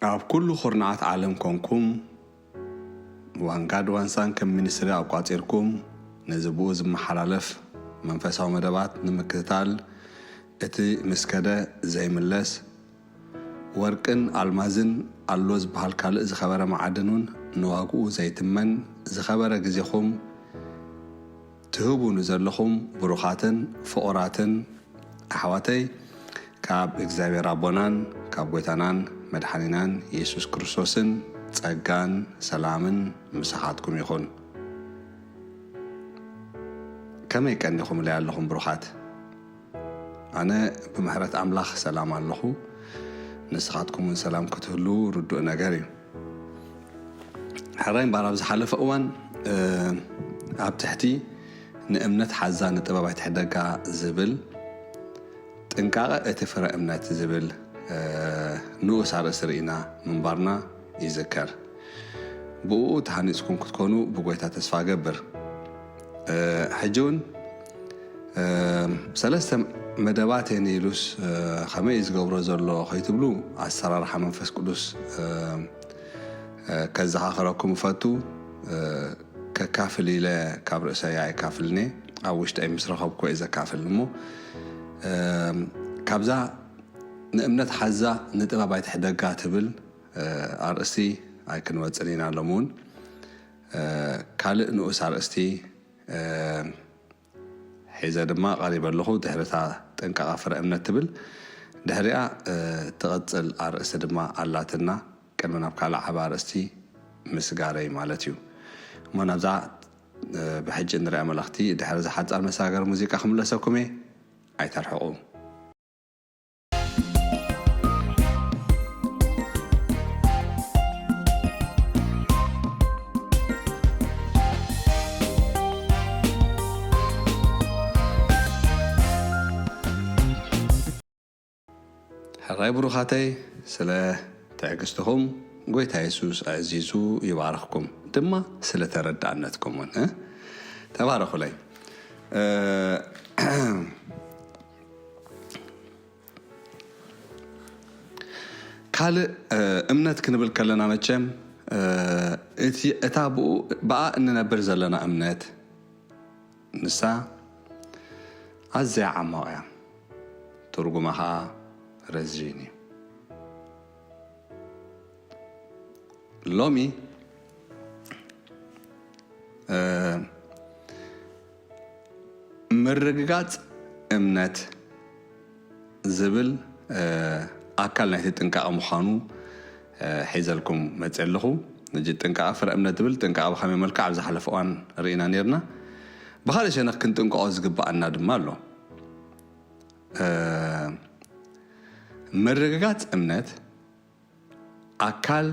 ኣብ ኩሉ ኩርናዓት ዓለም ኮንኩም፣ ዋን ጋድ ዋን ሳን ከም ሚኒስትሪ ኣቋጺርኩም፣ ነዚ ብኡ ዝመሓላለፍ መንፈሳዊ መደባት ንምክትታል፣ እቲ ምስ ከደ ዘይምለስ፣ ወርቅን ኣልማዝን ኣሎ ዝበሃል ካልእ ዝኸበረ መዓድን እውን ንዋግኡ ዘይትመን ዝኸበረ ግዜኹም ትህቡኒ ዘለኹም ብሩኻትን ፍቑራትን ኣሕዋተይ፣ ካብ እግዚኣብሔር ኣቦናን ካብ ጐይታናን መድሓኒናን የሱስ ክርስቶስን ጸጋን ሰላምን ምሳኻትኩም ይኹን። ከመይ ቀኒኹምለይ ኣለኹም ብሩኻት? ኣነ ብምሕረት ኣምላኽ ሰላም ኣለኹ። ንስኻትኩም እውን ሰላም ክትህልዉ ርዱእ ነገር እዩ። ሕራይ እምበኣር ኣብ ዝሓለፈ እዋን፣ እ፣ ኣብ ትሕቲ ንእምነት ሓዛ ንጥበብ ኣይትሕደጋ ዝብል ጥንቃቐ እቲ ፍረ እምነት ዝብል፣ እ፣ ንኡስ ኣርእስቲ ርኢና ምንባርና ይዝከር። ብእኡ ተሃኒጽኩም ክትኮኑ ብጎይታ ተስፋ እገብር። እ፣ ሕጂ እውን፣ እ፣ ሰለስተ መደባት እየን ኢሉስ፣ እ፣ ከመይ እዩ ዝገብሮ ዘሎ ከይትብሉ ኣሰራርሓ መንፈስ ቅዱስ፣ እ፣ እ፣ ከዘኻኽረኩም እፈቱ። እ፣ ከካፍል ኢለ ካብ ርእሰይ ኣይካፍልን እየ። ኣብ ውሽጠይ ምስ ረኸብኩ እየ ዘካፍል። እሞ፣ እ፣ ካብዛ ንእምነት ሓዛ ንጥበብ ኣይትሕደጋ ትብል፣ እ፣ ኣርእስቲ ኣይክንወጽን ኢና። ሎም እውን፣ እ፣ ካልእ ንኡስ ኣርእስቲ፣ እ፣ ሒዘ ድማ ቀሪበ ኣለኹ። ድሕሪ እታ ጥንቃቐ ፍረ እምነት ትብል፣ ድሕሪኣ፣ እ፣ ትቕጽል ኣርእስቲ ድማ ኣላትና። ቅድሚ ናብ ካልእ ዓቢ ኣርእስቲ ምስጋረይ ማለት እዩ። እሞ ናብዛ፣ እ፣ ብሕጂ እንሪኣ መልእኽቲ ድሕሪ እዛ ሓጻር መሰጋገሪ ሙዚቃ ክምለሰኩም እየ። ኣይተርሕቑ። ሕራይ ብሩኻተይ፣ ስለ ትዕግስትኹም ጎይታ የሱስ ኣዕዚዙ ይባርኽኩም፣ ድማ ስለ ተረዳእነትኩም እውን፣ እ? ተባረኹለይ። እ፣ ካልእ፣ እ፣ እምነት ክንብል ከለና መቸም፣ እ፣ እቲ፣ እታ ብኡ፣ ብኣ እንነብር ዘለና እምነት፣ ንሳ ኣዝያ ዓማቕ እያ፣ ትርጉማ ኸኣ ረዚን እዩ። ሎሚ፣ እ፣ ምርግጋጽ እምነት ዝብል፣ እ፣ ኣካል ናይቲ ጥንቃቐ ምዃኑ፣ እ፣ ሒዘልኩም መጽየ ኣለኹ። ሕጂ ጥንቃቐ ፍረ እምነት ዝብል ጥንቃቐ ብኸመይ መልክዕ ኣብ ዝሓለፈ እዋን ርኢና ነይርና። ብኻልእ ሸነኽ ክንጥንቀቖ ዝግብኣና ድማ ኣሎ። እ፣ ምርግጋጽ እምነት ኣካል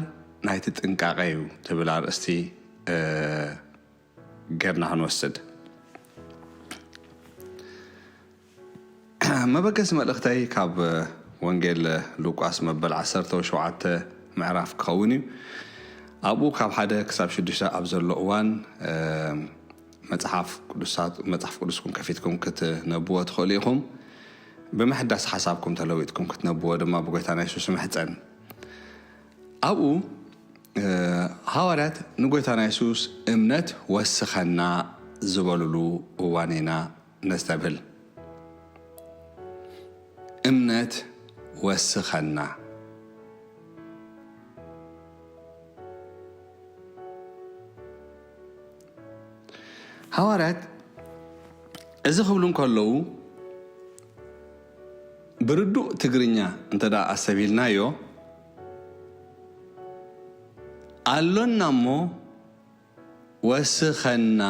ናይቲ ጥንቃቐ እዩ ትብል ኣርእስቲ፣ እ፣ ጌርና ክንወስድ። መበገሲ መልእኽተይ ካብ ወንጌል ሉቃስ መበል ዓሰርተ ሸውዓተ ምዕራፍ ክኸውን እዩ። ኣብኡ ካብ ሓደ ክሳብ ሽዱሽተ ኣብ ዘሎ እዋን፣ እ፣ መጽሓፍ ቅዱሳት፣ መጽሓፍ ቅዱስኩም ከፊትኩም ክትነብዎ ትኽእሉ ኢኹም። ብምሕዳስ ሓሳብኩም ተለዊጥኩም ክትነብዎ ድማ ብጎይታና የሱስ እምሕጸን። ኣብኡ፣ እ፣ ሃዋርያት ንጎይታና የሱስ እምነት ወስኸና ዝበሉሉ እዋን ኢና ነስተብህል። እምነት ወስኸና። ሃዋርያት እዚ ክብሉ እንከለዉ፣ ብርዱእ ትግርኛ እንተ ደኣ ኣስተብሂልናዮ፣ ኣሎና እሞ ወስኸና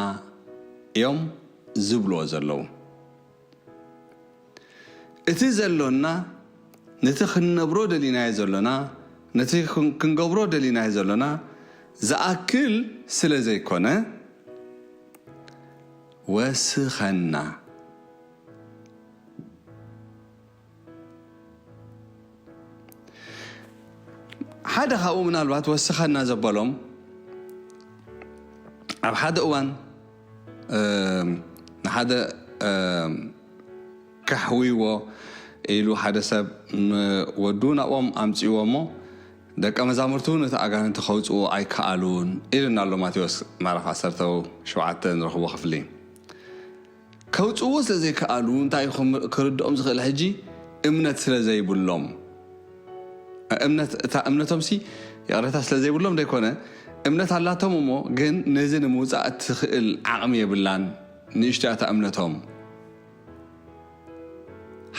እዮም ዝብልዎ ዘለዉ። እቲ ዘሎና፣ ነቲ ክንነብሮ ደሊናዮ ዘሎና፣ ነቲ ክን-፣ ክንገብሮ ደሊናዮ ዘሎና ዝኣክል ስለ ዘይኮነ፣ ወስኸና። ሓደ ካብኡ ምናልባት ወስኸና ዘበሎም፣ ኣብ ሓደ እዋን፣ እም፣ ንሓደ፣ እም፣ ከሕውይዎ ኢሉ ሓደ ሰብ ንወዱ ናብኦም ኣምጺእዎ እሞ፣ ደቀ መዛሙርቱ ነቲ ኣጋንንቲ ከውፅኡ ኣይከኣሉን ኢልና ኣሎ ማቴዎስ ምዕራፍ ዓሰርተ ሸውዓተ ንረኽቦ ክፍሊ። ከውፅዎ ስለ ዘይከኣሉ እንታይ እዩ ክም- ክርድኦም ዝኽእል? ሕጂ እምነት ስለ ዘይብሎም፣ እምነት፣ እታ እምነቶም ሲ ይቕሬታ ስለ ዘይብሎም ዘይኮነ፣ እምነት ኣላቶም እሞ ግን ነዚ ንምውፃእ እትኽእል ዓቕሚ የብላን። ንእሽቶ እያ እታ እምነቶም።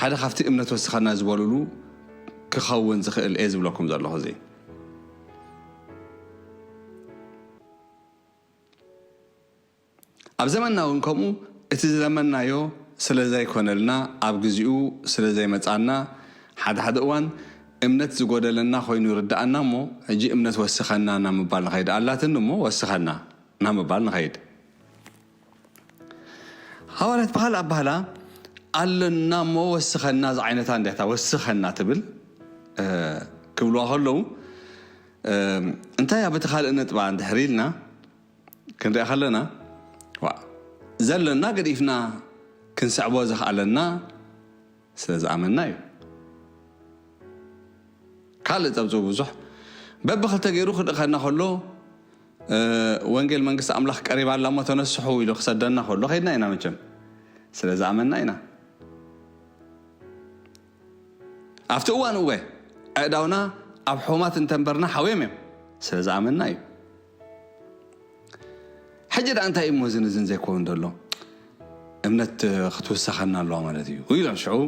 ሓደ ካብቲ እምነት ወስኸና ዝበሉሉ ክኸውን ዝኽእል እየ ዝብለኩም ዘለኹ። እዚ ኣብ ዘመንና እውን ከምኡ፣ እቲ ዝለመንናዮ ስለ ዘይኮነልና፣ ኣብ ግዚኡ ስለ ዘይመጻና፣ ሓደ ሓደ እዋን እምነት ዝጎደለና ኮይኑ ይርድኣና እሞ፣ ሕጂ እምነት ወስኸና ናብ ምባል ንኸይድ። ኣላትኒ እሞ ወስኸና ናብ ምባል ንኸይድ። ሃዋርያት ብኻልእ ኣባህላ ኣለና እሞ ወስኸና ዝዓይነታ እንዲያታ ወስኸና ትብል፣ እ፣ ክብልዋ ከለዉ፣ እ፣ እንታይ ኣብ እቲ ካልእ ነጥባ እንድሕር ኢልና ክንሪኣ ከለና፣ ዋ፣ ዘለና ገዲፍና ክንስዕቦ ዘኽኣለና ስለ ዝኣመንና እዩ። ካልእ ጸብጽቡ ብዙሕ በብኽልተ ገይሩ ክልእኸና ከሎ፣ እ፣ ወንጌል መንግስቲ ኣምላኽ ቀሪባ ኣላ እሞ ተነስሑ ኢሉ ክሰደና ከሎ ከይድና ኢና መቸም። ስለ ዝኣመንና ኢና። ኣብቲ እዋን እወ ኣእዳውና ኣብ ሖማት እንተንበርና ሓውዮም እዮም። ስለ ዝኣመንና እዩ። ሕጂ ደኣ እንታይ እሞ ዝን ዝን ዘይከውን ዘሎ? እምነት ክትውሰኸና ኣለዋ ማለት እዩ ኢሎም ሽዑ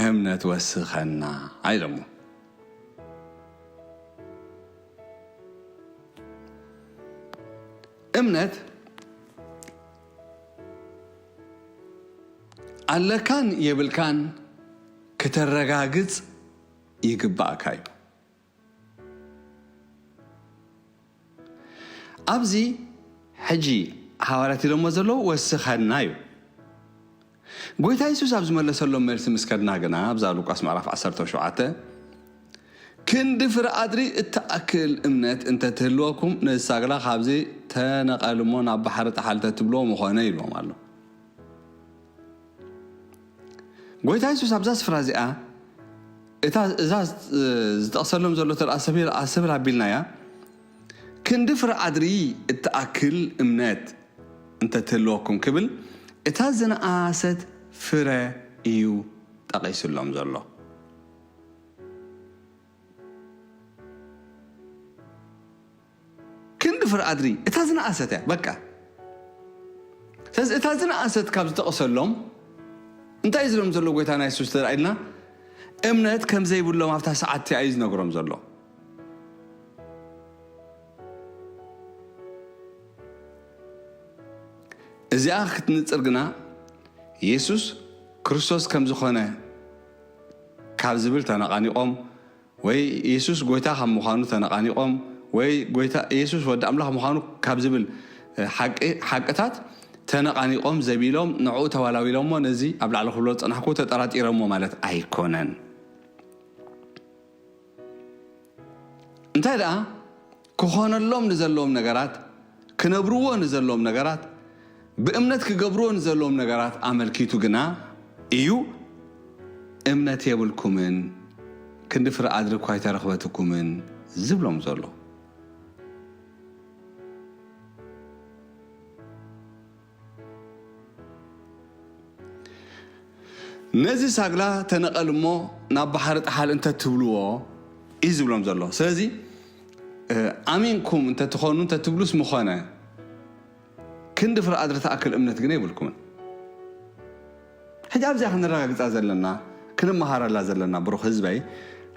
እምነት ወስኸና ኣይሎሞ። እምነት ኣለካን የብልካን ክተረጋግጽ ይግባእካ እዩ። ኣብዚ ሕጂ ሃዋርያት ኢሎሞ ዘለዉ ወስኸና እዩ። ጎይታ የሱስ ኣብ ዝመለሰሎም መልሲ ምስ ከድና ግና፣ ኣብዛ ሉቃስ ምዕራፍ ዓሰርተ ሸውዓተ፣ "ክንዲ ፍረ ኣድሪ እትኣክል እምነት እንተ ትህልወኩም፣ ነዚ ሳግላ ካብዚ ተነቐል እሞ ናብ ባሕሪ ጠሓል ተትብልዎ ምኾነ" ኢልዎም ኣሎ። ጎይታ የሱስ ኣብዛ ስፍራ እዚኣ፣ እታ፣ እዛ ዝጠቕሰሎም ዘሎ ተለኣ ሰቢል፣ ኣሰብል ኣቢልናያ፣ "ክንዲ ፍረ ኣድሪ እትኣክል እምነት እንተ ትህልወኩም" ክብል፣ እታ ዝነኣሰት ፍረ እዩ ጠቒሱሎም ዘሎ። ክንዲ ፍረ ኣድሪ፣ እታ ዝነኣሰት እያ፣ በቃ። ስለዚ እታ ዝነኣሰት ካብ ዝጠቕሰሎም፣ እንታይ እዩ ዝብሎም ዘሎ ጎይታና የሱስ ተራእይልና? እምነት ከም ዘይብሎም ኣብታ ሰዓት እቲኣ እዩ ዝነግሮም ዘሎ። እዚኣ ክትንጽር ግና፣ የሱስ ክርስቶስ ከም ዝኾነ ካብ ዝብል ተነቓኒቖም፣ ወይ የሱስ ጎይታ ካብ ምዃኑ ተነቓኒቖም፣ ወይ ጎይታ የሱስ ወዲ ኣምላኽ ምዃኑ ካብ ዝብል፣ እ፣ ሓቂ-፣ ሓቅታት ተነቓኒቖም፣ ዘቢሎም፣ ንዕኡ ተዋላዊሎሞ፣ ነዚ ኣብ ላዕሊ ክብሎ ዝጸናሕኩ ተጠራጢሮሞ ማለት ኣይኮነን። እንታይ ደኣ ክኾነሎም ንዘለዎም ነገራት፣ ክነብርዎ ንዘለዎም ነገራት፣ ብእምነት ክገብርዎ ንዘለዎም ነገራት ኣመልኪቱ ግና እዩ፣ "እምነት የብልኩምን፣ ክንዲ ፍረ ኣድሪ እኳ ኣይተረኽበትኩምን" ዝብሎም ዘሎ። ነዚ ሳግላ ተነቐል እሞ ናብ ባሕሪ ጠሓል እንተ ትብልዎ እዩ ዝብሎም ዘሎ። ስለዚ፣ እ፣ ኣሚንኩም እንተ ትኾኑ፣ እንተ ትብሉስ ምኾነ። ክንዲ ፍረ ኣድሪ ትኣክል እምነት ግን የብልኩምን። ሕጂ ኣብዚኣ ክንረጋግጻ ዘለና፣ ክንመሃረላ ዘለና ብሩኽ ህዝበይ፣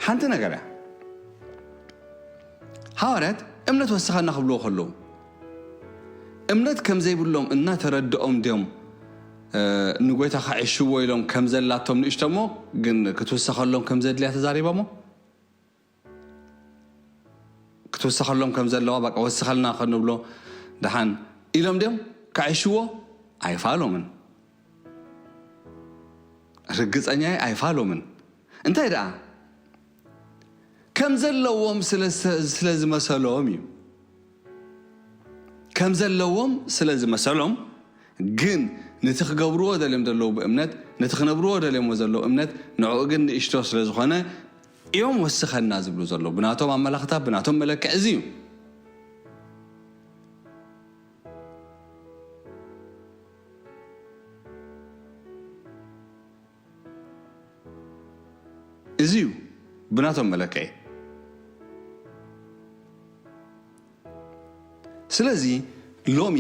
ሓንቲ ነገር እያ። ሃዋርያት እምነት ወስኸና ክብልዎ ከለዉ፣ እምነት ከም ዘይብሎም እናተረድኦም ድዮም፣ እ፣ ንጎይታ ከዕሽዎ ኢሎም ከም ዘላቶም ንእሽቶ እሞ፣ ግን ክትውሰኸሎም ከም ዘድልያ ተዛሪቦሞ? ክትውሰኸሎም ከም ዘለዋ፣ በቃ፣ ወስኸልና ክንብሎ ደሓን ኢሎም ድዮም ከዕሽዎ? ኣይፋሎምን። ርግጸኛይ ኣይፋሎምን። እንታይ ደኣ? ከም ዘለዎም ስለ፣ ስለ ዝመሰሎም እዩ። ከም ዘለዎም ስለ ዝመሰሎም፣ ግን ነቲ ክገብርዎ ደልዮም ዘለዉ ብእምነት፣ ነቲ ክነብርዎ ደልዮሞ ዘለዉ እምነት፣ ንዕኡ ግን ንእሽቶ ስለ ዝኾነ፣ እዮም ወስኸና ዝብሉ ዘለዉ። ብናቶም ኣመላኽታ፣ ብናቶም መለክዕ እዚ እዩ። እዚ እዩ ብናቶም መለክዒ። ስለዚ ሎሚ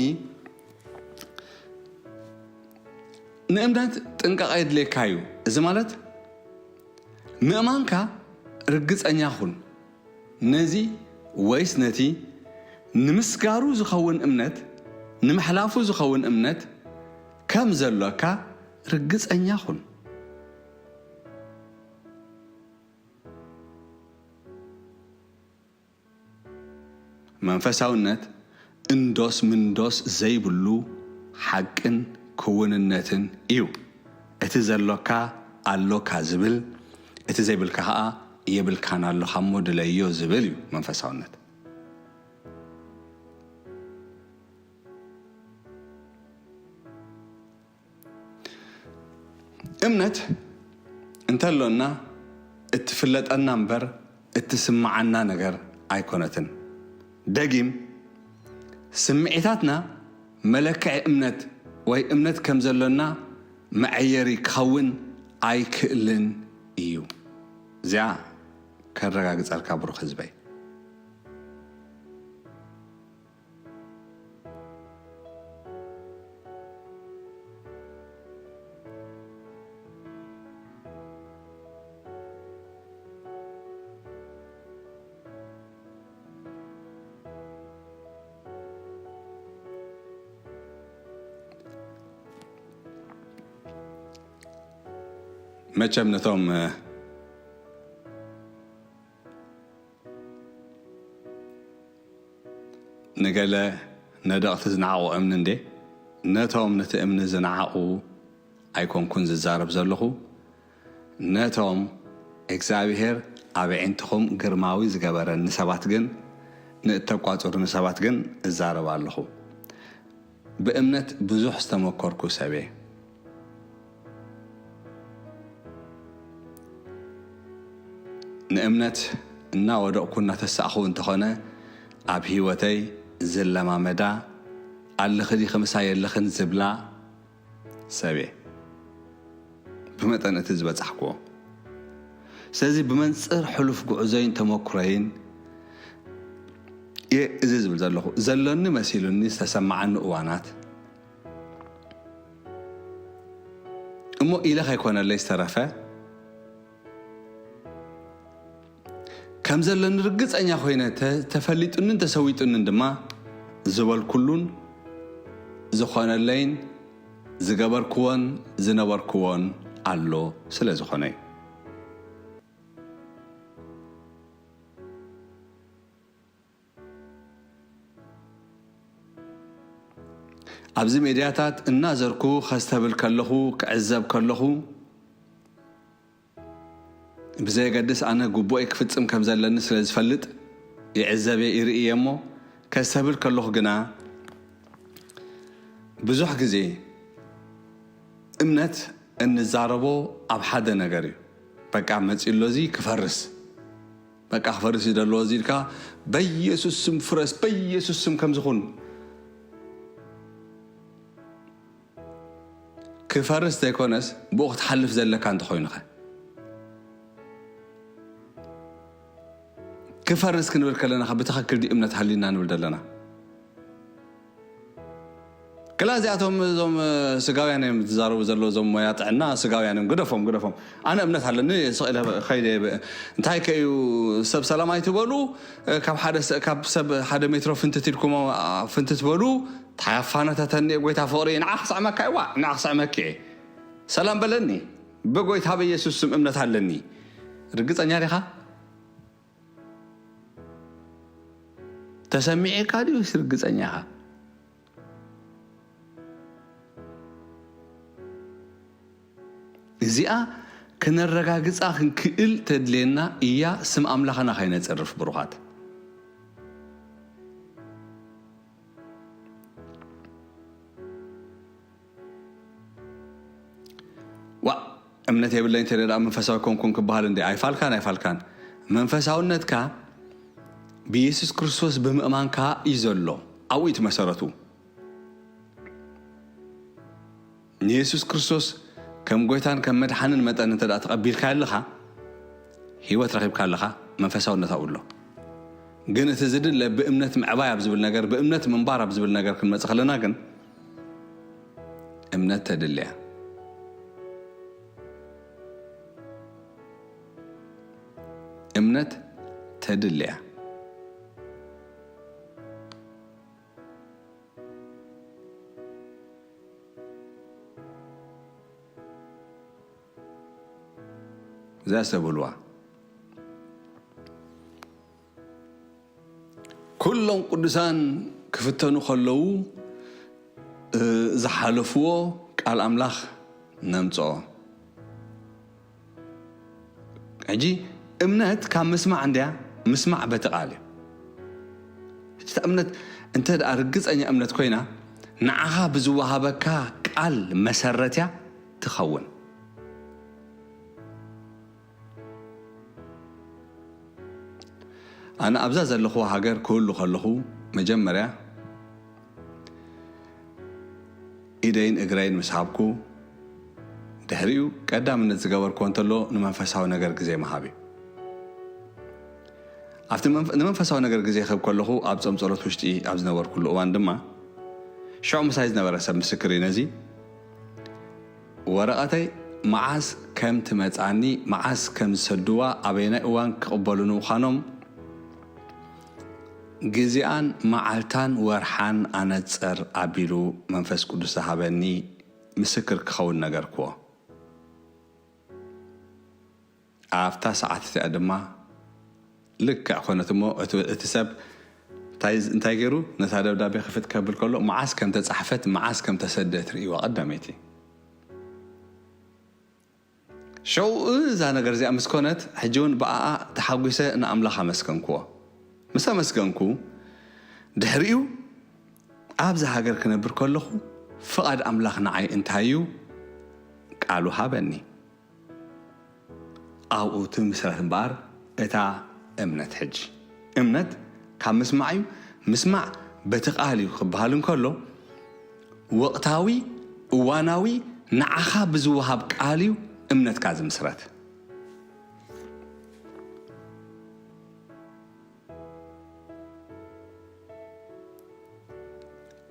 ንእምነት ጥንቃቐ የድልየካ እዩ። እዚ ማለት ምእማንካ ርግጸኛ ኩን። ነዚ ወይስ ነቲ ንምስጋሩ ዝኸውን እምነት፣ ንምሕላፉ ዝኸውን እምነት ከም ዘሎካ ርግጸኛ ኩን። መንፈሳውነት እንዶስ ምንዶስ ዘይብሉ ሓቅን ክውንነትን እዩ። እቲ ዘሎካ ኣሎካ ዝብል፣ እቲ ዘይብልካ ኸኣ የብልካን ኣሎኻ እሞ ድለዮ ዝብል እዩ መንፈሳውነት። እምነት እንተሎና እትፍለጠና እምበር እትስምዓና ነገር ኣይኮነትን። ደጊም፣ ስምዒታትና መለክዒ እምነት ወይ እምነት ከም ዘሎና መዐየሪ ክኸውን ኣይክእልን እዩ። እዚኣ ከረጋግጸልካ ብሩኽ ህዝበይ። መቸም ነቶም ንገለ ነደቕቲ ዝነዓቑ እምኒ እንዴ፣ ነቶም ነቲ እምኒ ዝነዓቑ ኣይኮንኩን ዝዛረብ ዘለኹ፣ ነቶም እግዚኣብሔር ኣብ ኣዒንትኹም ግርማዊ ዝገበረ ንሰባት ግን፣ ንእተቋጽሩ ንሰባት ግን እዛረብ ኣለኹ። ብእምነት ብዙሕ ዝተመኮርኩ ሰብ እየ። ንእምነት እናወደቕኩ እናተሳእኹ እንተኾነ፣ ኣብ ህይወተይ ዝለማመዳ፣ ኣለኺ ዲኺ ምሳይ የለኽን ዝብላ ሰብ እየ። ብመጠን እቲ ዝበጻሕክዎ። ስለዚ ብመንጽር ሕሉፍ ጉዕዞይን ተመኩሮይን እየ እዚ ዝብል ዘለኹ። ዘሎኒ መሲሉኒ ዝተሰማዓኒ እዋናት እሞ ኢለ ከይኮነለይ ዝተረፈ፣ ከም ዘለኒ ርግጸኛ ኮይነ ተ-፣ ተፈሊጡንን ተሰዊጡንን ድማ ዝበልኩሉን ዝኾነለይን ዝገበርክዎን ዝነበርክዎን ኣሎ ስለ ዝኾነ እዩ። ኣብዚ ሜድያታት እናዘርኩ ከስተብል ከለኹ፣ ክዕዘብ ከለኹ፣ ብዘየገድስ ኣነ ግቡኤ ክፍጽም ከም ዘለኒ ስለ ዝፈልጥ፣ ይዕዘብ እየ፣ ይርኢ እየ እሞ፣ ከስተብል ከለኹ ግና፣ ብዙሕ ግዜ እምነት እንዛረቦ ኣብ ሓደ ነገር እዩ። በቃ መጺኡ ኣሎ እዚ ክፈርስ። በቃ ክፈርስ እዩ ደለዎ እዚ ኢልካ፣ በኢየሱስ ስም ፍረስ፣ በኢየሱስ ስም ከም ዝኹን። ክፈርስ ዘይኮነስ ብኡ ክትሓልፍ ዘለካ እንተኾይኑኸ? ክፈርስ ክንብል ከለና ከ ብትኽክል ድዩ እምነት ሃልዩና ንብል ዘለና? ክላ እዚኣቶም እዞም፣ እ፣ ስጋውያን እዮም ዝዛረቡ ዘለዉ፣ እዞም ሞያ ጥዕና ስጋውያን እዮም። ግደፎም፣ ግደፎም። ኣነ እምነት ኣለኒ፣ ስቕ ኢለ ኸይደ የብ-፣ እንታይ ከ እዩ ሰብ ሰላም ኣይትበሉ፣ እ፣ ካብ ሓደ ሰ-፣ ካብ ሰብ ሓደ ሜትሮ ፍንትት ኢልኩሞ፣ ኣ፣ ፍንትት በሉ። እንታይ ኣፋነተተኒ ጎይታ ፍቕሪ፣ ንዓ ክስዕመካ እየ፣ ዋ፣ ንዓ ክስዕመኪ እየ። ሰላም በለኒ። ብጎይታ በኢየሱስ ስም እምነት ኣለኒ። ርግጸኛ ዲኻ? ተሰሚዕካ ድዩስ ርግጸኛ ኢኻ? እዚኣ ክነረጋግጻ ክንክእል ተድልየና እያ፣ ስም ኣምላኽና ከይነጽርፍ ብሩኻት። ዋእ፣ እምነት የብለይን፣ እንተ ደኣ መንፈሳዊ ኮንኩን ክበሃል እንዴ? ኣይፋልካን፣ ኣይፋልካን። መንፈሳውነትካ ብየሱስ ክርስቶስ ብምእማንካ እዩ ዘሎ። ኣብኡ እዩ እቲ መሰረቱ። ንየሱስ ክርስቶስ ከም ጎይታን ከም መድሓንን መጠን እንተ ደኣ ተቐቢልካ ኣለኻ፣ ህይወት ረኺብካ ኣለኻ፣ መንፈሳውነት ኣብኡ ኣሎ። ግን እቲ ዝድለ ብእምነት ምዕባይ ኣብ ዝብል ነገር፣ ብእምነት ምንባር ኣብ ዝብል ነገር ክንመጽእ ከለና ግን፣ እምነት ተድልያ። እምነት ተድልያ። እዛ ኣስተብህልዋ። ኩሎም ቅዱሳን ክፍተኑ ከለዉ፣ እ፣ ዝሓለፍዎ ቃል ኣምላኽ ነምጽኦ። ሕጂ እምነት ካብ ምስማዕ እንድያ፣ ምስማዕ በቲ ቃል እዩ። ሕጂ እታ እምነት እንተ ደኣ ርግጸኛ እምነት ኮይና፣ ንዓኻ ብዝወሃበካ ቃል መሰረት እያ ትኸውን። ኣነ ኣብዛ ዘለኹዋ ሃገር ክህሉ ከለኹ፣ መጀመርያ ኢደይን እግረይን ምስ ሃብኩ፣ ድሕሪኡ ቀዳምነት ዝገበርኩዎ እንተሎ ንመንፈሳዊ ነገር ግዜ ምሃብ እዩ። ኣብቲ መንፈ-፣ ንመንፈሳዊ ነገር ግዜ ክህብ ከለኹ፣ ኣብ ጾም ጸሎት ውሽጢ ኣብ ዝነበርኩሉ እዋን ድማ፣ ሽዑ ምሳይ ዝነበረ ሰብ ምስክር እዩ ነዚ። ወረቐተይ መዓስ ከም ትመጻኒ፣ መዓስ ከም ዝሰድዋ፣ ኣበየናይ እዋን ክቕበሉኒ ምዃኖም፣ ግዜኣን መዓልታን ወርሓን ኣነጽር ኣቢሉ መንፈስ ቅዱስ ዝሃበኒ ምስክር ክኸውን ነገርክዎ። ኣብታ ሰዓት እቲኣ ድማ ልክዕ ኮነት እሞ፣ እቲ፣ እቲ ሰብ እንታይ፣ እንታይ ገይሩ? ነታ ደብዳቤ ክፍት ከብል ከሎ፣ መዓስ ከም ተጻሕፈት፣ መዓስ ከም ተሰደት ርእይዋ ቀዳመይቲ። ሽዑ እዛ ነገር እዚኣ ምስ ኮነት፣ ሕጂ እውን ብኣኣ ተሓጒሰ ንኣምላኽ ኣመስገንክዎ። ምስ ኣመስገንኩ፣ ድሕሪኡ ኣብዛ ሃገር ክነብር ከለኹ፣ ፍቓድ ኣምላኽ ንዓይ እንታይ እዩ? ቃሉ ሃበኒ። ኣብኡ ትምስረት እምበኣር እታ እምነት። ሕጂ እምነት ካብ ምስማዕ እዩ። ምስማዕ በቲ ቃል እዩ ክበሃል እንከሎ፣ ወቕታዊ፣ እዋናዊ፣ ንዓኻ ብዝወሃብ ቃል እዩ እምነትካ ዝምስረት።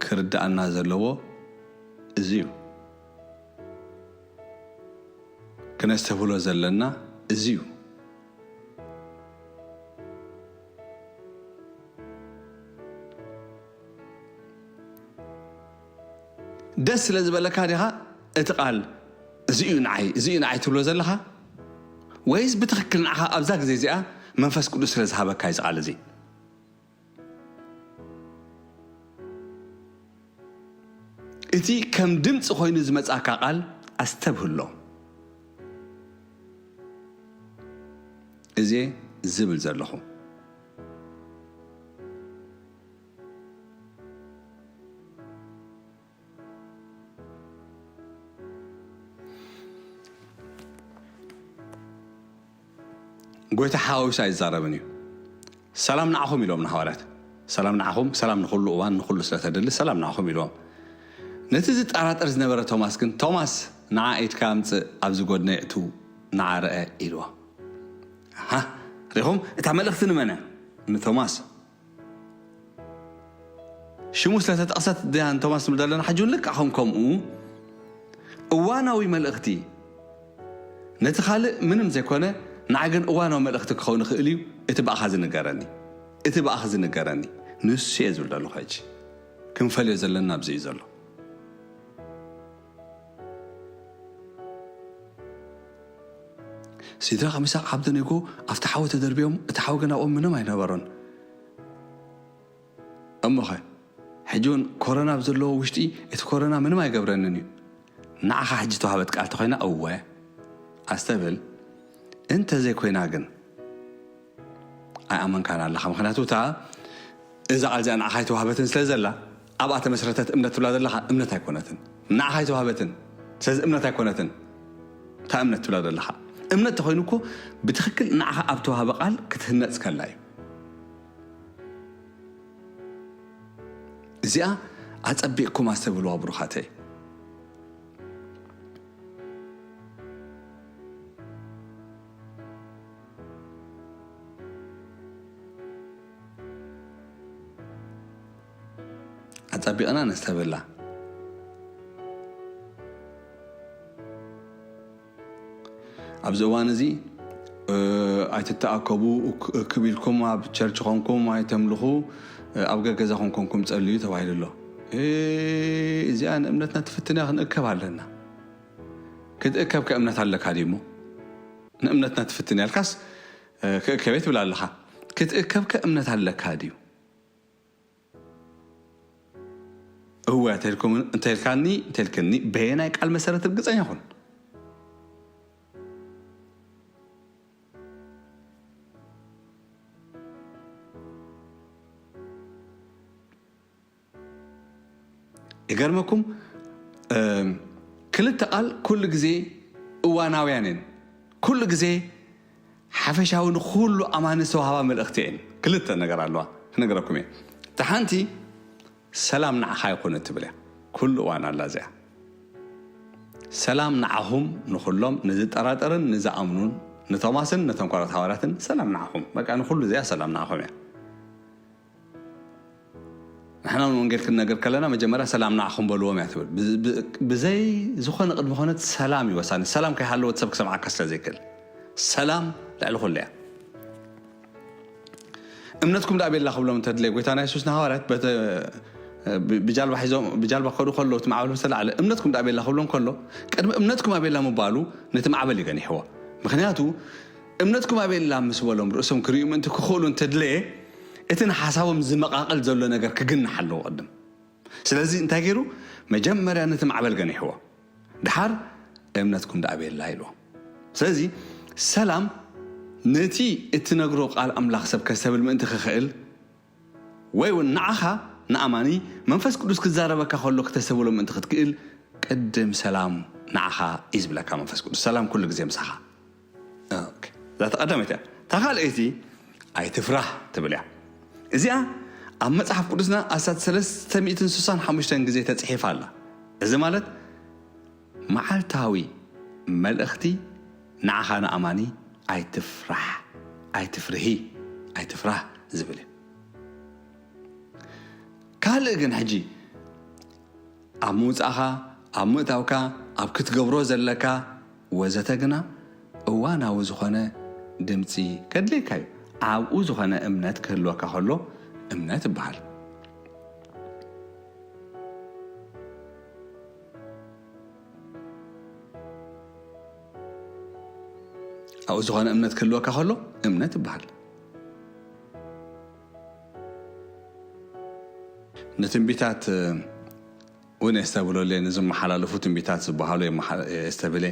ክርድኣና ዘለዎ እዚ እዩ። ክነስተብህሎ ዘለና እዚ እዩ። ደስ ስለ ዝበለካ ዲኻ እቲ ቃል እዚ እዩ ንዓይ፣ እዚ እዩ ንዓይ ትብሎ ዘለኻ? ወይስ ብትኽክል ንዓኻ ኣብዛ ግዜ እዚኣ መንፈስ ቅዱስ ስለ ዝሃበካ እዩ እዚ ቃል እዚ? እቲ ከም ድምፂ ኮይኑ ዝመጻካ ቃል ኣስተብህሎ። እዚ ዝብል ዘለኹ። ጎይታ ሓዋዊሱ ኣይዛረብን እዩ። ሰላም ንዓኹም ኢሎም ንሃዋርያት። ሰላም ንዓኹም፣ ሰላም ንኹሉ እዋን፣ ንኹሉ ስለተደሊ ሰላም ንዓኹም ኢልዎም። ነቲ ዝጠራጠር ዝነበረ ቶማስ ግን፣ "ቶማስ፣ ንዓ ኢድካ ኣምጽእ፣ ኣብዚ ጎድነይ እትው፣ ንዓ ርአ" ኢልዎ። ኣሃ፣ ሪኹም? እታ መልእኽቲ ንመን እያ? ንቶማስ። ሽሙ ስለተጠቕሰት ድያ ንቶማስ ንብል ዘለና? ሕጂ እውን ልክዕ ከም ከምኡ እዋናዊ መልእኽቲ ነቲ ካልእ ምንም ዘይኮነ፣ ንዓይ ግን እዋናዊ መልእኽቲ ክኸውን ይኽእል እዩ። እቲ ብኣኻ ዝንገረኒ፣ እቲ ብኣኻ ዝንገረኒ፣ ንሱ እየ ዝብል ዘለኹ። ሕጂ ክንፈልዮ ዘለና ኣብዚ እዩ ዘሎ። ሲድራቕ፣ ሚሳቕ፣ ዓብደኔጎ ኣብቲ ሓዊ ተደርብዮም፣ እቲ ሓዊ ግን ኣብኦም ምንም ኣይነበሮን። እሞኸ፣ ሕጂ እውን ኮሮና ኣብ ዘለዎ ውሽጢ፣ እቲ ኮሮና ምንም ኣይገብረንን እዩ። ንዓኻ ሕጂ ተዋህበት ቃል ተኾይና፣ እወ፣ ኣስተብል። እንተ ዘይኮይና ግን፣ ኣይኣመንካን ኣለኻ። ምኽንያቱ፣ እታ፣ እዛ ቃል እዚኣ ንዓኻ ኣይተዋህበትን ስለ ዘላ፣ ኣብኣ ተመስረተት እምነት ትብላ ዘለኻ፣ እምነት ኣይኮነትን። ንዓኻ ኣይተዋህበትን፣ ስለዚ እምነት ኣይኮነትን። እታ እምነት ትብላ ዘለኻ፣ እምነት ተኾይኑ እኮ ብትኽክል ንዓኻ ኣብ ተዋህበ ቃል ክትህነጽ ከላ እዩ። እዚኣ ኣጸቢቕኩም ኣስተብህልዋ ብሩኻተይ። ኣጸቢቕና ነስተብህላ። ኣብዚ እዋን እዚ፣ እ፣ ኣይትተኣከቡ፣ እክ-፣ እክብ ኢልኩም ኣብ ቸርች ኾንኩም ኣይተምልኹ፣ እ፣ ኣብ ገገዛኹም ኮንኩም ጸልዩ ተባሂሉ ኣሎ። እ፣ እዚኣ ንእምነትና ትፍትን እያ፣ ክንእከብ ኣለና። ክትእከብ ከ እምነት ኣለካ ድዩ እሞ? ንእምነትና ትፍትን እያ ኢልካስ፣ እ፣ ክእከብ እየ ትብል ኣለኻ። ክትእከብ ከ እምነት ኣለካ ድዩ? እወ እንተልኩም-፣ እንተልካኒ፣ እንተልክኒ፣ በየናይ ቃል መሰረት ርግጸኛ ኩን። ይገርመኩም፣ እም፣ ክልተ ቃል ኩሉ ግዜ እዋናውያን እየን። ኩሉ ግዜ ሓፈሻዊ ንኹሉ ኣማኒ ዝተዋህባ መልእኽቲ እየን። ክልተ ነገር ኣለዋ፣ ክነግረኩም እየ። እታ ሓንቲ ሰላም ንዓኻ ይኹን እትብል እያ። ኩሉ እዋን ኣላ እዚኣ። ሰላም ንዓኹም ንኹሎም፣ ንዝጠራጠርን ንዝኣምኑን፣ ንቶማስን ነቶም ካልኦት ሃዋርያትን ሰላም ንዓኹም። በቃ ንኹሉ እዚኣ ሰላም ንዓኹም እያ። ንሕና እውን ወንጌል ክንነግር ከለና መጀመርያ ሰላም ንዓኹም በልዎም እያ ትብል። ብ-፣ ብ-፣ ብዘይ ዝኾነ ቅድመ ኩነት ሰላም እዩ ወሳኒ። ሰላም ከይሃለወ እቲ ሰብ ክሰምዓካ ስለ ዘይክእል። ሰላም ልዕሊ ኩሉ እያ። እምነትኩም ደኣ ቤላ ክብሎም እንተድለየ ጎይታና የሱስ ንሃዋርያት በተ-፣ ብ-፣ ብጃልባ ሒዞም፣ ብጃልባ ክኸዱ ከለዉ እቲ ማዕበል ምስ ተላዕለ፣ "እምነትኩም ደኣ ቤላ?" ክብሎም ከሎ፣ ቅድሚ "እምነትኩም ኣቤላ?" ምባሉ ነቲ ማዕበል እዩ ገኒሕዎ። ምኽንያቱ እምነትኩም ኣቤላ ምስ በሎም ርእሶም ክርእዩ ምእንቲ ክኽእሉ እንተድለየ፣ እቲ ንሓሳቦም ዝመቓቐል ዘሎ ነገር ክግናሕ ኣለዎ ቅድም። ስለዚ እንታይ ገይሩ? መጀመርያ ነቲ ማዕበል ገኒሕዎ። ድሓር "እምነትኩም ደኣ ኣቤላ?" ኢልዎ። ስለዚ ሰላም ነቲ እትነግሮ ቃል ኣምላኽ ሰብ ከስተብል ምእንቲ ክኽእል፣ ወይ እውን ንዓኻ ንኣማኒ መንፈስ ቅዱስ ክዛረበካ ከሎ ክተስተብሎ ምእንቲ ክትክእል፣ ቅድም ሰላም ንዓኻ እዩ ዝብለካ መንፈስ ቅዱስ። ሰላም ኩሉ ግዜ ምሳኻ። ኦኬ። እዛ ተቐዳመት እያ። እታ ካልኣይቲ ኣይትፍራህ ትብል እያ። እዚኣ ኣብ መጽሓፍ ቅዱስና ኣስታት ሰለስተ ሚእትን ስሳን ሓሙሽተን ግዜ ተጽሒፋ ኣላ። እዚ ማለት መዓልታዊ መልእኽቲ ንዓኻ ንኣማኒ ኣይትፍራሕ፣ ኣይትፍርሂ፣ ኣይትፍራህ ዝብል እዩ። ካልእ ግን ሕጂ ኣብ ምውጻእኻ፣ ኣብ ምእታውካ፣ ኣብ ክትገብሮ ዘለካ ወዘተ ግና እዋናዊ ዝኾነ ድምጺ ከድልየካ እዩ። ኣብኡ ዝኾነ እምነት ክህልወካ ከሎ እምነት ይበሃል። ኣብኡ ዝኾነ እምነት ክህልወካ ከሎ እምነት ይበሃል። ንትንቢታት እውን የስተብህለሉ እየ፣ ንዝመሓላለፉ ትንቢታት ዝበሃሉ የመሓ-፣ የስተብህለ።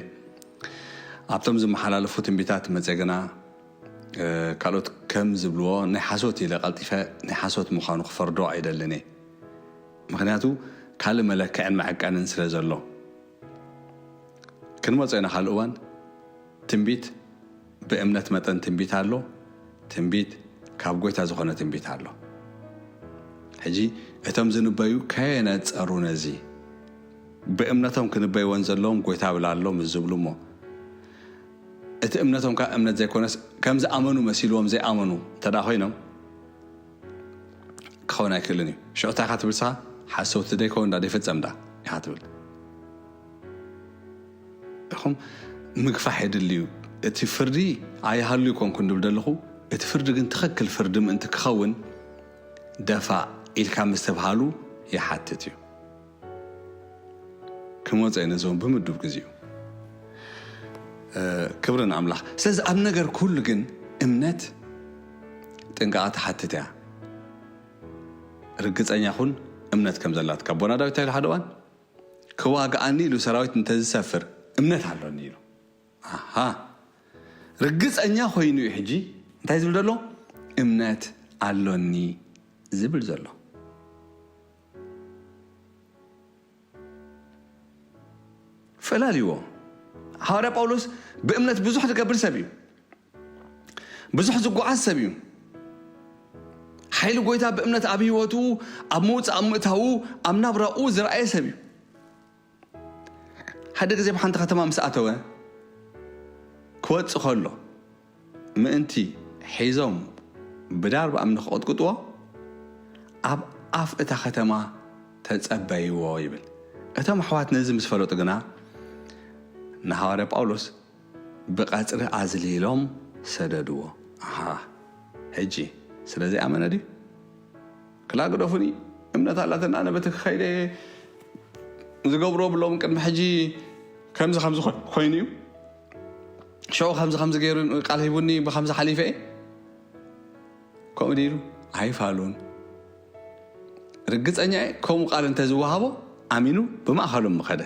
ኣብቶም ዝመሓላለፉ ትንቢታት መጸ ግና፣ እ፣ ካልኦት ከም ዝብልዎ ናይ ሓሶት ኢለ ቀልጢፈ ናይ ሓሶት ምዃኑ ክፈርዶ ኣይደልን እየ። ምኽንያቱ ካልእ መለክዕን መዐቀንን ስለ ዘሎ። ክንመጾ ኢና ካልእ እዋን። ትንቢት ብእምነት መጠን ትንቢት ኣሎ። ትንቢት ካብ ጎይታ ዝኾነ ትንቢት ኣሎ። ሕጂ እቶም ዝንበዩ ከየነጸሩ ነዚ ብእምነቶም ክንበይወን ዘለዎም ጎይታ ብላ ኣሎ ምስ ዝብሉ እሞ፣ እቲ እምነቶም ከኣ እምነት ዘይኮነስ ከም ዝኣመኑ መሲልዎም ዘይኣመኑ እንተ ደኣ ኮይኖም ክኸውን ኣይክእልን እዩ። ሽዑ እንታይ ኢኻ ትብል ንስኻ? ሓሰውቲ ደይከውን ዳ ደይፍጸም ዳ ኢኻ ትብል። ኢኹም ምግፋሕ የድሊ እዩ። እቲ ፍርዲ ኣይሃሉ ይኮንኩ እንድብል ዘለኹ፣ እቲ ፍርዲ ግን ትኽክል ፍርዲ ምእንቲ ክኸውን ደፋእ ኢልካ ምስትብሃሉ ይሓትት እዩ። ክመጾ እየ ነዚ እውን ብምዱብ ግዜኡ። እ፣ ክብሪ ንኣምላኽ። ስለዚ ኣብ ነገር ኩሉ ግን እምነት ጥንቃቐ ትሓትት እያ። ርግጸኛ ኩን እምነት ከም ዘላትካ። ኣቦና ዳዊት እንታይ ኢሉ ሓደ እዋን? "ክዋግኣኒ ኢሉ ሰራዊት እንተዝሰፍር እምነት ኣሎኒ" ኢሉ። ኣሃ። ርግጸኛ ኮይኑ እዩ ሕጂ እንታይ ዝብል ዘሎ? "እምነት ኣሎኒ" ዝብል ዘሎ። ፈላልይዎ። ሃዋርያ ጳውሎስ ብእምነት ብዙሕ ዝገብር ሰብ እዩ። ብዙሕ ዝጓዓዝ ሰብ እዩ። ሓይሊ ጎይታ ብእምነት ኣብ ህይወቱ፣ ኣብ ምውፃእ፣ ኣብ ምእታዉ፣ ኣብ ናብራኡ ዝረኣየ ሰብ እዩ። ሓደ ግዜ ኣብ ሓንቲ ከተማ ምስ ኣተወ፣ ክወጽእ ከሎ ምእንቲ ሒዞም ብዳርባ እምኒ ክቕጥቅጥዎ ኣብ ኣፍ እታ ከተማ ተጸበይዎ ይብል። እቶም ኣሕዋት ነዚ ምስ ፈለጡ ግና ንሃዋርያ ጳውሎስ ብቐጽሪ ኣዝሊሎም ሰደድዎ። ኣሃ፣ ሕጂ ስለ ዘይኣመነ ድዩ? ክላ ግደፉኒ፣ እምነት ኣላትና ኣነ በቲ ክኸይደ ዝገብሮ ብሎም ቅድሚ ሕጂ ከምዚ ከምዚ ኮ- ኮይኑ እዩ። ሽዑ ከምዚ ከምዚ ገይሩ ቃል ሂቡኒ ብከምዚ ሓሊፈ እየ። ከምኡ ድዩ ኢሉ ኣይፋሉን። ርግጸኛ እየ ከምኡ ቃል እንተዝወሃቦ ኣሚኑ ብማእኸሎም ምኸደ።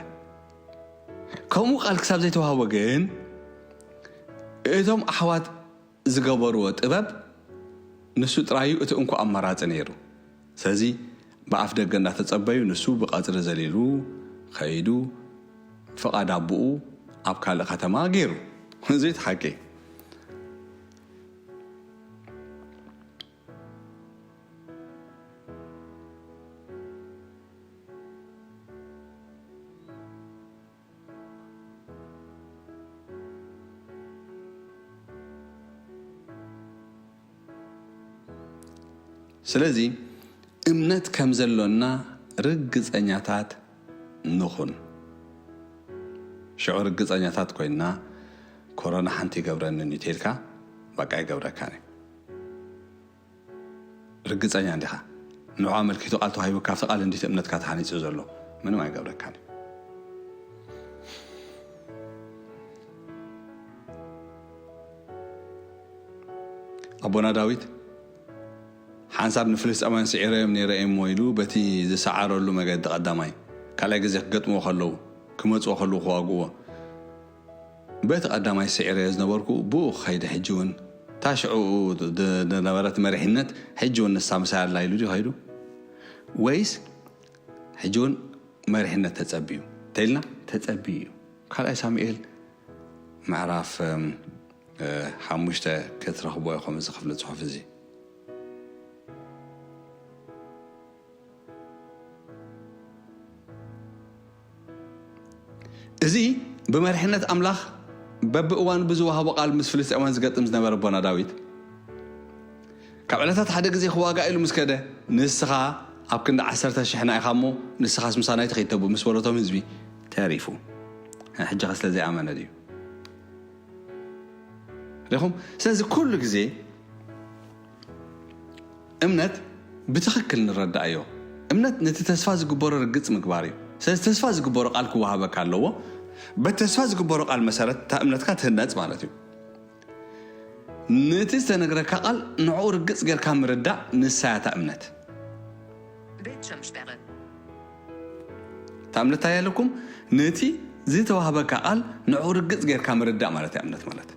ከምኡ ቃል ክሳብ ዘይተዋህቦ ግን እቶም ኣሕዋት ዝገበርዎ ጥበብ ንሱ ጥራዩ እቲ እንኮ ኣማራጺ ነይሩ። ስለዚ ብኣፍ ደገ እንዳተጸበዩ ንሱ ብቐጽሪ ዘሊሉ ከይዱ ፍቓድ ኣቦኡ ኣብ ካልእ ከተማ ገይሩ። እዚ እቲ ሓቂ። ስለዚ እምነት ከም ዘሎና ርግጸኛታት ንኹን። ሽዑ ርግጸኛታት ኮይንና ኮሮና ሓንቲ ይገብረንን እዩ ተልካ በቃ ይገብረካን እዩ። ርግጸኛ እንዲኻ ንዑ ኣመልኪቱ ቃል ተዋሂቡ ካብቲ ቃል እንዲቲ እምነትካ ተሃኒጹ ዘሎ ምንም ኣይገብረካን እዩ። ኣቦና ዳዊት ሓንሳብ ንፍልስጤማውያን ስዒረዮም ነይረ እሞ ኢሉ በቲ ዝሰዓረሉ መገዲ ቀዳማይ ካልኣይ ግዜ ክገጥምዎ ከለዉ ክመጽዎ ከለዉ ክዋግእዎ በቲ ቀዳማይ ስዒረዮ ዝነበርኩ ብኡ ክኸይደ ሕጂ እውን እታ ሽዑ ድ- ዝነበረት መሪሕነት ሕጂ እውን ንሳ ምሳይ ኣላ ኢሉ ድዩ ከይዱ ወይስ ሕጂ እውን መሪሕነት ተጸብዩ ተኢልና ተጸብዩ እዩ ካልኣይ ሳሙኤል ምዕራፍ እም፣ እ፣ ሓሙሽተ ክትረኽቦ ኢኹም እዚ ክፍሊ ጽሑፍ እዚ እዚ ብመሪሕነት ኣምላኽ በብእዋኑ ብዝወሃቦ ቃል ምስ ፍልስጤማውያን ዝገጥም ዝነበረ ኣቦና ዳዊት ካብ ዕለታት ሓደ ግዜ ክዋጋእ ኢሉ ምስ ከደ ንስኻ ኣብ ክንዲ ዓሰርተ ሽሕና ኢኻ እሞ ንስኻስ ምሳና ኣይትኸይድ ተብኡ ምስ በለቶም ህዝቢ ተሪፉ ሕጂ ኸ ስለ ዘይኣመነ ድዩ ሪኹም ስለዚ ኩሉ ግዜ እምነት ብትኽክል ንረዳእዮ እምነት ነቲ ተስፋ ዝግበሮ ርግፅ ምግባር እዩ ስለዚ ተስፋ ዝግበሮ ቃል ክወሃበካ ኣለዎ በቲ ተስፋ ዝግበሮ ቃል መሰረት እታ እምነትካ ትህነፅ ማለት እዩ ነቲ ዝተነግረካ ቃል ንዕኡ ርግፅ ጌርካ ምርዳእ ንሳያ እታ እምነት Bildschirmsperre. እታ እምነት እንታይ ኣለኩም ነቲ ዝተዋህበካ ቃል ንዕኡ ርግፅ ጌርካ ምርዳእ ማለት እያ እምነት ማለት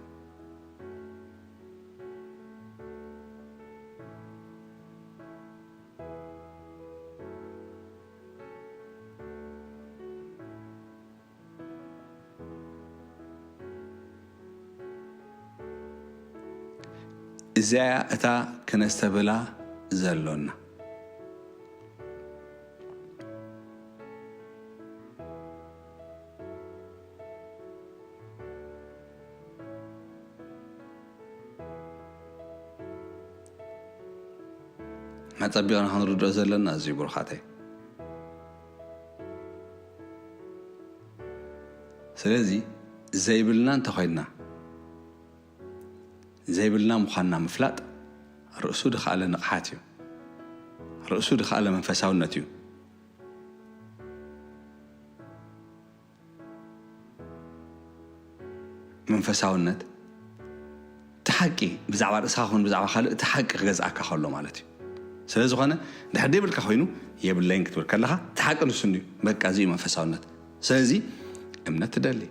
እዚኣያ እታ ክነስተብህላ ዘሎና መፀቢቕና ክንርድኦ ዘለና እዚ ብሩኻተይ ስለዚ ዘይብልና እንተኾይንና ዘይብልና ምዃንና ምፍላጥ ርእሱ ድኸኣለ ንቕሓት እዩ ርእሱ ድኸኣለ መንፈሳውነት እዩ መንፈሳውነት እቲ ሓቂ ብዛዕባ ርእስኻ ኹን ብዛዕባ ካልእ እቲ ሓቂ ክገዝኣካ ከሎ ማለት እዩ ስለ ዝኾነ ድሕር ደይብልካ ኮይኑ የብለይን ክትብል ከለኻ እቲ ሓቂ ንሱ እዩ በቃ እዚ እዩ መንፈሳውነት ስለዚ እምነት ትደሊ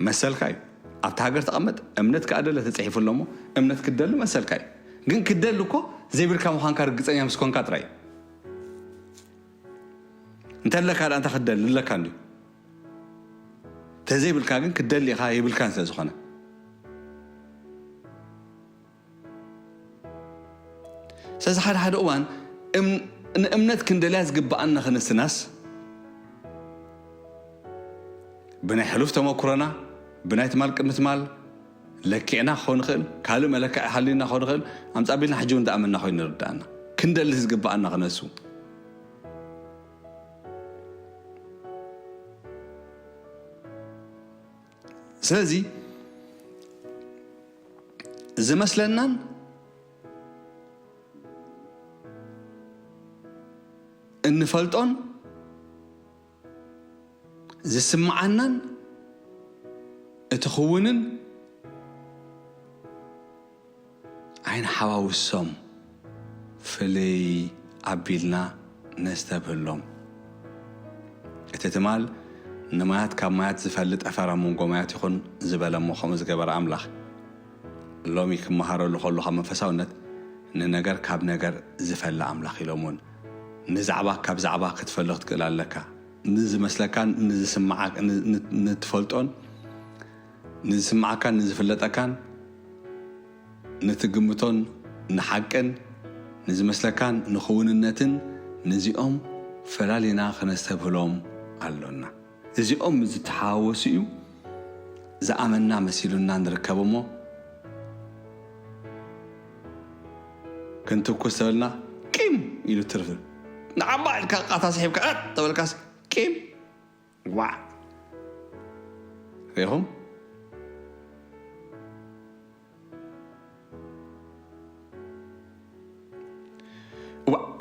መሰልካ እዩ ኣብቲ ሃገር ተቐመጥ እምነት ከኣ ደለ ተፅሒፉ ኣለሞ እምነት ክትደሊ መሰልካ እዩ ግን ክትደሊ እኮ ዘይብልካ ምዃንካ ርግፀኛ ምስ ኮንካ ጥራይ እዩ እንተለካ ዳ እንታይ ክትደሊ ኣለካ እንድዩ ተዘይብልካ ግን ክደሊ ኢኻ የብልካን ስለ ዝኾነ። ስለዚ ሓደ ሓደ እዋን እም- ንእምነት ክንደልያ ዝግብኣና ክንስናስ፣ ብናይ ሕሉፍ ተመኩሮና፣ ብናይ ትማል ቅድሚ ትማል ለኪዕና ክኸውን ንኽእል፣ ካልእ መለክዒ ሓልዩና ክኸውን ንኽእል፣ ኣምጻ ቢልና ሕጂ እውን ዝኣመና ኮይኑ ንርዳእና ክንደሊ ዝግብኣና ክነሱ። ስለዚ ዝመስለናን እንፈልጦን ዝስምዓናን እቲ ክውንን ኣይንሓዋውሶም፣ ፍልይ ኣቢልና ነስተብህሎም። እቲ ትማል ንማያት ካብ ማያት ዝፈሊ ጠፈር ኣብ መንጎ ማያት ይኹን ዝበለ እሞ ከምኡ ዝገበረ ኣምላኽ ሎሚ ክመሃረሉ ከሎ ካብ መንፈሳውነት ንነገር ካብ ነገር ዝፈሊ ኣምላኽ ኢሎም እውን ንዛዕባ ካብ ዛዕባ ክትፈሊ ክትክእል ኣለካ። ንዝመስለካን ንዝስምዓክ- ን- ን- ንትፈልጦን ንዝስምዓካን ንዝፍለጠካን ንትግምቶን ንሓቅን ንዝመስለካን ንኽውንነትን ነዚኦም ፈላሊና ክነስተብህሎም ኣሎና። እዚኦም ዝተሓዋወሱ እዩ ዝኣመና መሲሉና ንርከብ እሞ ክንትኩስ ተበልና ቂም ኢሉ ትርፍ ንዓባ ኢልካ ቃታ ስሒብካ እ ተበልካስ ቂም ዋዕ ሪኹም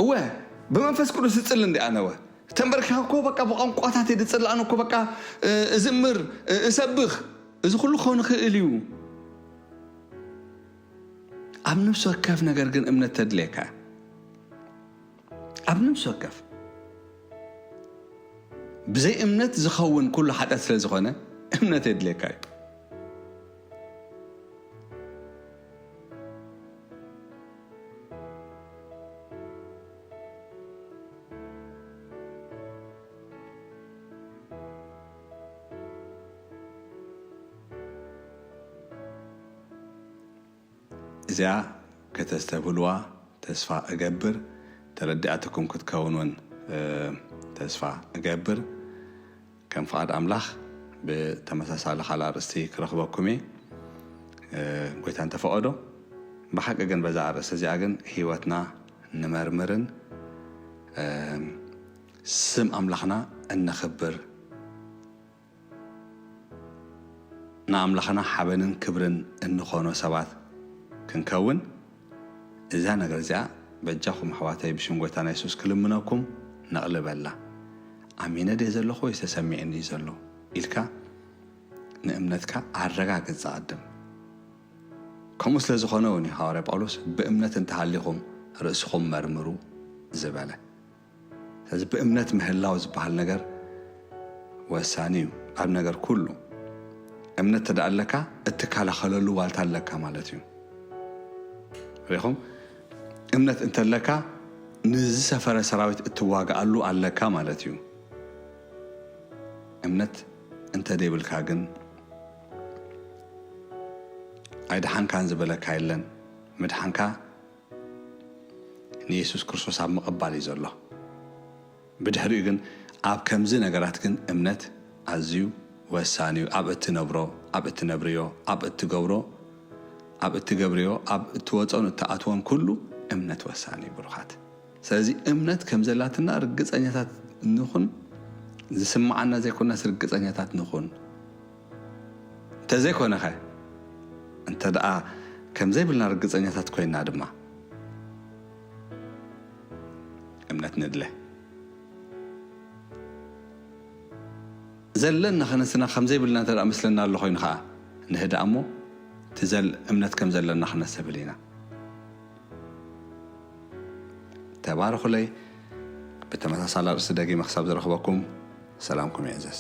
እወ ብመንፈስ ቅዱስ ዝፅል እንዲ ኣነወ ተንበርኪኻ እኮ በቃ ብቋንቋታት እየ ዝፅል ኣነ እኮ በቃ እዝምር እሰብኽ እዚ ኩሉ ክኸውን ይኽእል እዩ። ኣብ ነፍሲ ወከፍ ነገር ግን እምነት ተድልየካ ኣብ ነፍሲ ወከፍ ብዘይ እምነት ዝኸውን ኩሉ ሓጢኣት ስለ ዝኾነ እምነት የድልየካ እዩ። እዚኣ ከተስተብህልዋ ተስፋ እገብር። ተረዲኣትኩም ክትከውን እውን ተስፋ እገብር። ከም ፍቓድ ኣምላኽ ብተመሳሳሊ ካልእ ኣርእስቲ ክረኽበኩም እየ። ጎይታ እንተፈቐዶ ብሓቂ ግን በዛ ኣርእስቲ እዚኣ ግን ህይወትና ንመርምርን ስም ኣምላኽና እነኽብር ንኣምላኽና ሓበንን ክብርን እንኾኖ ሰባት ክንከውን እዛ ነገር እዚኣ በጃኹም ኣሕዋተይ ብሽም ጎይታና የሱስ ክልምነኩም ነቕልበላ። ኣሚነ ድየ ዘለኹ ወይስ ተሰሚዕኒ እዩ ዘሎ ኢልካ ንእምነትካ ኣረጋግጽ ዝቐድም። ከምኡ ስለ ዝኾነ እውን እዩ ሃዋርያ ጳውሎስ ብእምነት እንተሃሊኹም ርእስኹም መርምሩ ዝበለ። ስለዚ ብእምነት ምህላው ዝበሃል ነገር ወሳኒ እዩ ኣብ ነገር ኩሉ። እምነት ተደኣ ኣለካ እትከላኸለሉ ዋልታ ኣለካ ማለት እዩ። ሪኹም እምነት እንተለካ ንዝሰፈረ ሰራዊት እትዋግኣሉ ኣለካ ማለት እዩ። እምነት እንተደይብልካ ግን ኣይደሓንካን ዝበለካ የለን። ምድሓንካ ንየሱስ ክርስቶስ ኣብ ምቕባል እዩ ዘሎ። ብድሕሪኡ ግን ኣብ ከምዚ ነገራት ግን እምነት ኣዝዩ ወሳኒ እዩ። ኣብ እትነብሮ፣ ኣብ እትነብርዮ፣ ኣብ እትገብሮ፣ ኣብ እትገብርዮ፣ ኣብ እትወጾን እትኣትዎን ኩሉ እምነት ወሳኒ እዩ ብሩኻት። ስለዚ እምነት ከም ዘላትና ርግጸኛታት ንኹን፣ ዝስምዓና ዘይኮነስ ርግጸኛታት ንኹን። እንተዘይኮነኸ እንተ ደኣ ከም ዘይብልና ርግጸኛታት ኮይንና ድማ እምነት ንድለ ዘለና ከነስና ከም ዘይብልና እንተ ደኣ መስለና ኣሎ ኮይኑ ኸዓ ንህዳእ እሞ ትዘል እምነት ከም ዘለና ክነሰብል ኢና። ተባረኹለይ። ብተመሳሳሊ ኣርእስቲ ደጊመ ክሳብ ዝረኽበኩም ሰላምኩም ይዕዘዝ።